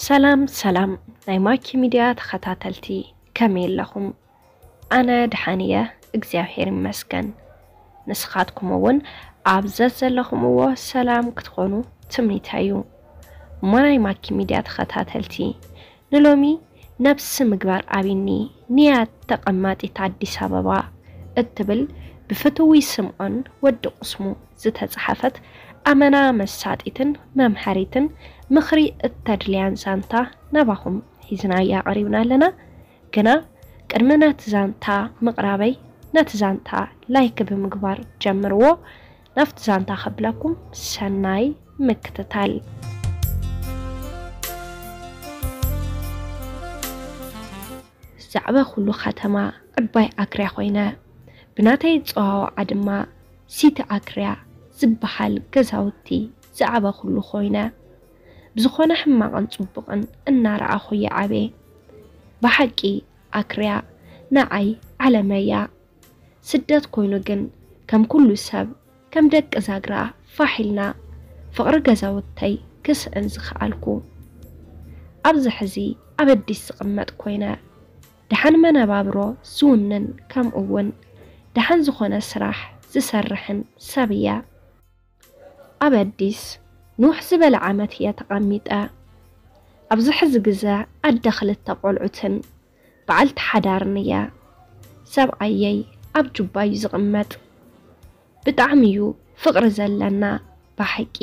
ሰላም ሰላም ናይ ማኪ ሚድያ ተኸታተልቲ፣ ከመይ ኣለኹም? ኣነ ደሓን እየ፣ እግዚኣብሔር ይመስገን። ንስኻትኩም እውን ኣብ ዘዘለኹምዎ ሰላም ክትኾኑ ትምኒተይ እዩ። እሞ ናይ ማኪ ሚድያ ተኸታተልቲ፣ ንሎሚ ነብሲ ምግባር ኣቢኒ ንያ ተቐማጢት ኣዲስ ኣበባ እትብል ብፍትዊ ስምዖን ወዲ ቁስሙ ዝተጻሕፈት ኣመና መሳጢትን መምሃሪትን ምኽሪ እተድልያን ዛንታ ናባኹም ሒዝናያ ቀሪብና ኣለና። ግና ቅድሚ ነቲ ዛንታ ምቕራበይ ነቲ ዛንታ ላይክ ብምግባር ጀምርዎ። ናብቲ ዛንታ ከብለኩም ሰናይ ምክትታል። ዛዕባ ኩሉ ከተማ ዕባይ ኣክርያ ኮይነ፣ ብናተይ ጸዋውዓ ድማ ሲቲ ኣክርያ ዝበሃል ገዛውቲ ዛዕባ ኩሉ ኮይነ። ብዝኾነ ሕማቕን ጽቡቕን እናረኣኹ ይዓቤ። ብሓቂ ኣክርያ ንዓይ ዓለመያ። ስደት ኮይኑ ግን ከም ኩሉ ሰብ ከም ደቂ ዛግራ ፋሕ ኢልና ፍቕሪ ገዛውተይ ክስእን ዝኸኣልኩ። ኣብዚ ሕዚ ኣብ ኣዲስ ዝቕመጥ ኮይነ፣ ደሓን መነባብሮ ዝውንን ከምኡ እውን ደሓን ዝኾነ ስራሕ ዝሰርሕን ሰብ እየ። ኣብ ኣዲስ ንውሕ ዝበለ ዓመት እየ ተቐሚጠ። ኣብዚ ሕዚ ግዘ ኣደ ክልተ ቆልዑትን በዓልቲ ሓዳርን እየ። ሰብኣየይ ኣብ ጁባ እዩ ዝቕመጥ። ብጣዕሚ እዩ ፍቕሪ ዘለና። ብሓቂ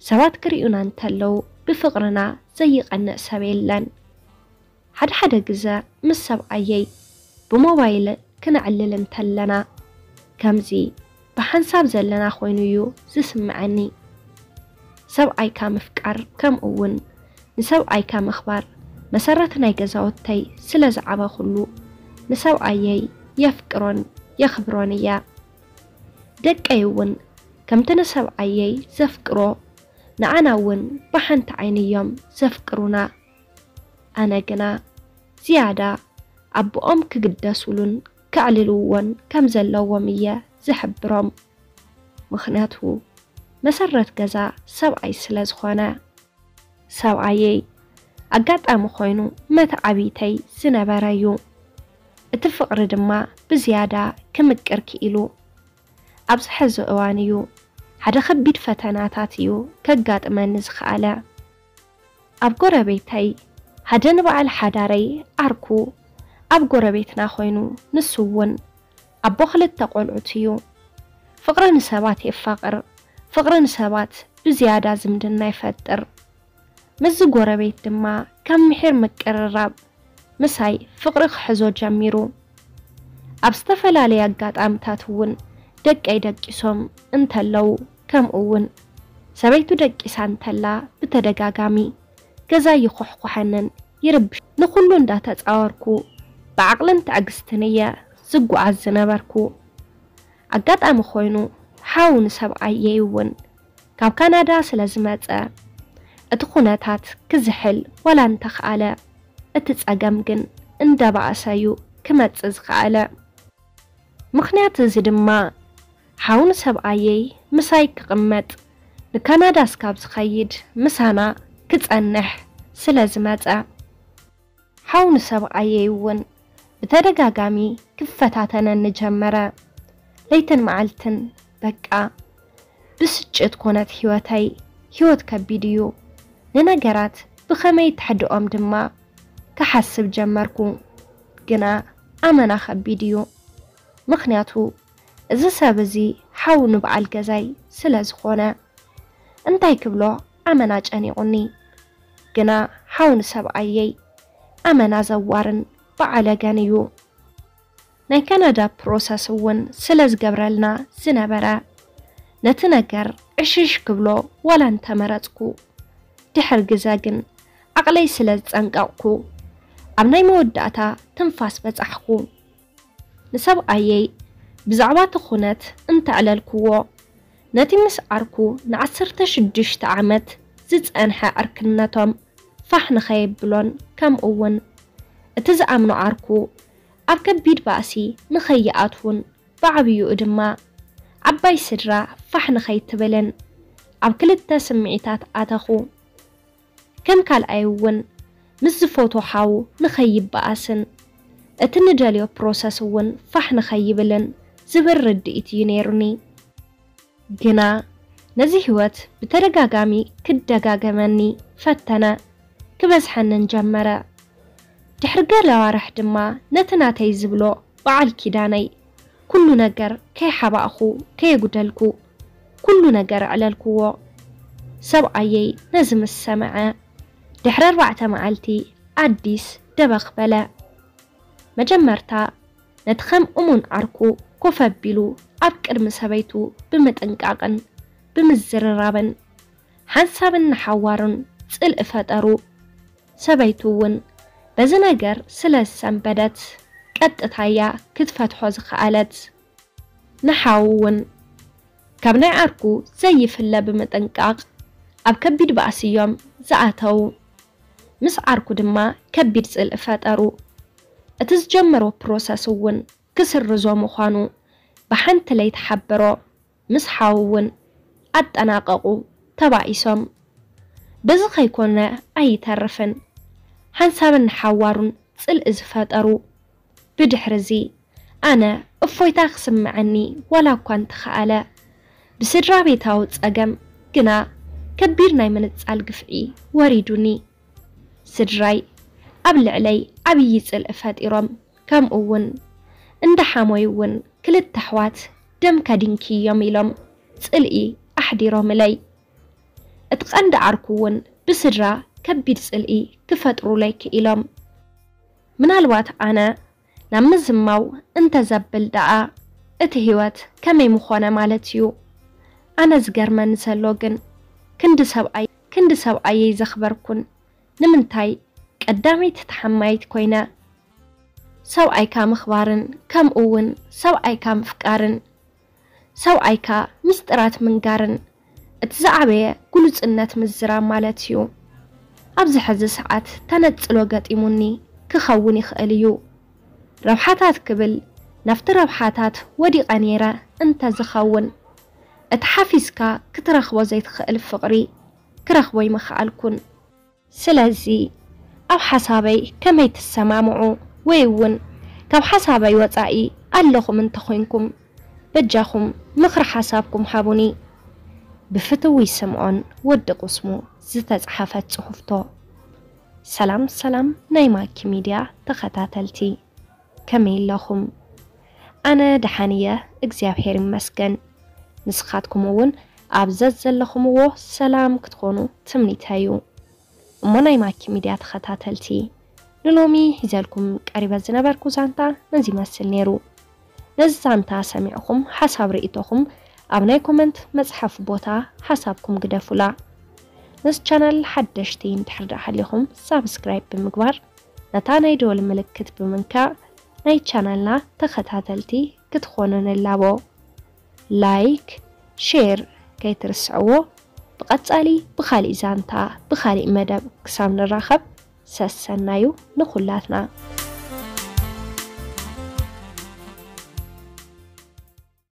ሰባት ክርእዩና እንተለዉ ብፍቕርና ዘይቐንእ ሰብ የለን። ሓደ ሓደ ግዘ ምስ ሰብኣየይ ብሞባይል ክነዕልል እንተለና ከምዚ ብሓንሳብ ዘለና ኮይኑ እዩ ዝስምዐኒ። ሰብኣይካ ምፍቃር ከምኡ እውን ንሰብኣይካ ምኽባር መሰረት ናይ ገዛውተይ ስለ ዝዓበኹሉ ንሰብኣየይ የፍቅሮን የኽብሮን እየ። ደቀይ እውን ከምቲ ንሰብኣየይ ዘፍቅሮ ንዓና እውን ብሓንቲ ዓይኒ እዮም ዘፍቅሩና። ኣነ ግና ዝያዳ ኣቦኦም ክግደሱሉን ከዕልልዎን ከም ዘለዎም እየ ዝሕብሮም። ምኽንያቱ መሰረት ገዛ ሰብኣይ ስለ ዝኾነ። ሰብኣየይ ኣጋጣሚ ኮይኑ መተዓብይተይ ዝነበረ እዩ። እቲ ፍቕሪ ድማ ብዝያዳ ክምቅር ክኢሉ። ኣብዚ ሕዚ እዋን እዩ ሓደ ከቢድ ፈተናታት እዩ ከጋጥመኒ ዝኸኣለ። ኣብ ጎረቤተይ ሓደ ንበዓል ሓዳረይ ዓርኩ ኣብ ጎረቤትና ኮይኑ ንሱ እውን ኣቦ ክልተ ቆልዑት እዩ። ፍቕሪ ንሰባት የፋቕር፣ ፍቕሪ ንሰባት ብዝያዳ ዝምድና ይፈጥር። ምስዚ ጎረቤት ድማ ካብ ምሒር ምቅርራብ ምሳይ ፍቕሪ ክሕዞ ጀሚሩ። ኣብ ዝተፈላለየ ኣጋጣምታት እውን ደቀይ ደቂሶም እንተለዉ ከምኡ እውን ሰበይቱ ደቂሳ እንተላ ብተደጋጋሚ ገዛ ይኹሕኩሐንን ይርብሽ። ንኹሉ እንዳተጻወርኩ ብዓቕልን ትዕግስትን እየ ዝጓዓዝ ዝነበርኩ። ኣጋጣሚ ኮይኑ ሓው ንሰብኣየይ እውን ካብ ካናዳ ስለ ዝመጸ እቲ ኩነታት ክዝሕል ዋላ እንተኸኣለ እቲ ጸገም ግን እንዳባእሰ እዩ ክመጽእ ዝኸኣለ። ምኽንያት እዚ ድማ ሓው ንሰብኣየይ ምሳይ ክቕመጥ ንካናዳ እስካብ ዝኸይድ ምሳና ክጸንሕ ስለ ዝመጸ። ሓው ንሰብኣየይ እውን ብተደጋጋሚ ክፈታተነኒ ጀመረ። ለይትን መዓልትን በቃ ብስጭት ኮነት ህይወተይ። ህይወት ከቢድ እዩ። ንነገራት ብኸመይ ተሕድኦም ድማ ክሓስብ ጀመርኩ። ግና ኣመና ከቢድ እዩ። ምኽንያቱ እዚ ሰብ እዚ ሓው ንበዓል ገዛይ ስለ ዝኾነ። እንታይ ክብሎ ኣመና ጨኒቑኒ። ግና ሓው ንሰብኣየይ ኣመና ዘዋርን በዓለገን እዩ። ናይ ካናዳ ፕሮሰስ እውን ስለ ዝገብረልና ዝነበረ ነቲ ነገር ዕሽሽ ክብሎ ዋላ እንተመረጽኩ ድሕር ግዘ ግን ዓቕለይ ስለ ዝጸንቀቕኩ ኣብ ናይ መወዳእታ ትንፋስ በጻሕኩ። ንሰብኣየይ ብዛዕባ እቲ ኩነት እንተዕለልክዎ ነቲ ምስ ዓርኩ ንዓሰርተ ሽዱሽተ ዓመት ዝጸንሐ ዕርክነቶም ፋሕ ንኸየብሎን ከምኡ እውን እቲ ዝኣምኖ ዓርኩ ኣብ ከቢድ ባእሲ ንኸይኣትዉን ብዓብይኡ ድማ ዓባይ ስድራ ፋሕ ንኸይትብልን ኣብ ክልተ ስምዒታት ኣተኹ። ከም ካልኣይ እውን ምስ ዝፈትዎ ሓው ንኸይበኣስን እቲ ንደልዮ ፕሮሰስ እውን ፋሕ ንኸይብልን ዝብል ርድኢት እዩ ነይሩኒ። ግና ነዚ ህይወት ብተደጋጋሚ ክደጋገመኒ ፈተነ፣ ክበዝሐንን ጀመረ። ድሕሪ ገለ ኣዋርሕ ድማ ነቲ ናተይ ዝብሎ በዓል ኪዳነይ ኩሉ ነገር ከይሓባእኹ ከየጉደልኩ ኩሉ ነገር ኣዕለልክዎ። ሰብኣየይ ነዚ ምስ ሰምዐ ድሕሪ ኣርባዕተ መዓልቲ ኣዲስ ደበኽ በለ። መጀመርታ ነቲ ከም እሙን ዓርኩ ኮፍ ኣቢሉ ኣብ ቅድሚ ሰበይቱ ብምጥንቃቕን ብምዝርራብን ሓንሳብን ንሓዋሩን ጽልኢ ፈጠሩ። ሰበይቱ እውን በዚ ነገር ስለ ዝሰንበደት ቀጥታ እያ ክትፈትሖ ዝኸኣለት። ንሓው እውን ካብ ናይ ዓርኩ ዘይፍለ ብምጥንቃቕ ኣብ ከቢድ ባእሲ እዮም ዝኣተዉ። ምስ ዓርኩ ድማ ከቢድ ጽልኢ ፈጠሩ። እቲ ዝጀመሮ ፕሮሰስ እውን ክስርዞ ምዃኑ ብሓንቲ ለይቲ ሓበሮ። ምስ ሓው እውን ኣጠናቐቑ ተባኢሶም። በዚ ከይኮነ ኣይተርፍን ሓንሳብን ንሓዋሩን ጽልኢ ዝፈጠሩ። ብድሕሪ እዚ ኣነ እፎይታ ክስምዐኒ ዋላ እኳ እንተኸኣለ ብስድራ ቤታዊ ጸገም ግና ከቢድ ናይ ምንጻል ግፍዒ ወሪዱኒ። ስድራይ ኣብ ልዕለይ ዓብዪ ጽልኢ ፈጢሮም፣ ከምኡ እውን እንዳ ሓሞይ እውን ክልተ ኣሕዋት ደም ከዲንኪ እዮም ኢሎም ጽልኢ ኣሕዲሮምለይ። እቲ ቀንዲ ዓርኩ እውን ብስድራ ከቢድ ጽልኢ ክፈጥሩለይ ክኢሎም። ምናልባት ኣነ ናብ ምዝማው እንተዘብል ደኣ እቲ ህይወት ከመይ ምኾነ ማለት እዩ። ኣነ ዝገርመኒ ዘሎ ግን ክንዲ ሰብኣይ ክንዲ ሰብኣየይ ዘኽበርኩን ንምንታይ ቀዳመይቲ ተሓማይት ኮይነ? ሰብኣይካ ምኽባርን ከምኡ እውን ሰብኣይካ ምፍቃርን ሰብኣይካ ሚስጥራት ምንጋርን እቲ ዝዓበየ ግሉጽነት ምዝራብ ማለት እዩ። ኣብዚ ሕዚ ሰዓት ተነጽሎ ገጢሙኒ ክኸውን ይኽእል እዩ። ረብሓታት ክብል ናብቲ ረብሓታት ወዲቐ ነይረ እንተ ዝኸውን እቲ ሓፊስካ ክትረኽቦ ዘይትኽእል ፍቕሪ ክረኽቦ ይምኽኣልኩን። ስለዚ ኣብ ሓሳበይ ከመይ ትሰማምዑ ወይ እውን ካብ ሓሳበይ ወጻኢ ኣለኹም እንተኾይንኩም በጃኹም ምኽሪ ሓሳብኩም ሃቡኒ። ብፍትዊ ስምዖን ወዲ ቁስሙ ዝተጻሓፈት ጽሑፍቶ። ሰላም ሰላም ናይ ማኪ ሚድያ ተኸታተልቲ ከመይ ኣለኹም? ኣነ ደሓን እየ እግዚኣብሔር ይመስገን። ንስኻትኩም እውን ኣብ ዘዘለኹምዎ ሰላም ክትኾኑ ትምኒተይ እዩ። እሞ ናይ ማኪ ሚድያ ተኸታተልቲ ንሎሚ ሒዘልኩም ቀሪበ ዝነበርኩ ዛንታ ነዚ ይመስል ነይሩ። ነዚ ዛንታ ሰሚዕኹም ሓሳብ ርእይቶኹም ኣብ ናይ ኮመንት መፅሓፊ ቦታ ሓሳብኩም ግደፉላ። ነዚ ቻናል ሓደሽቲ እንድሕር ደኣ ሃሊኹም ሳብስክራይብ ብምግባር ነታ ናይ ደወል ምልክት ብምንካእ ናይ ቻናልና ተኸታተልቲ ክትኾኑ ንላቦ። ላይክ፣ ሼር ከይትርስዕዎ። ብቐጻሊ ብኻሊእ ዛንታ ብኻሊእ መደብ ክሳብ ንራኸብ ሰሰናዩ ንኹላትና።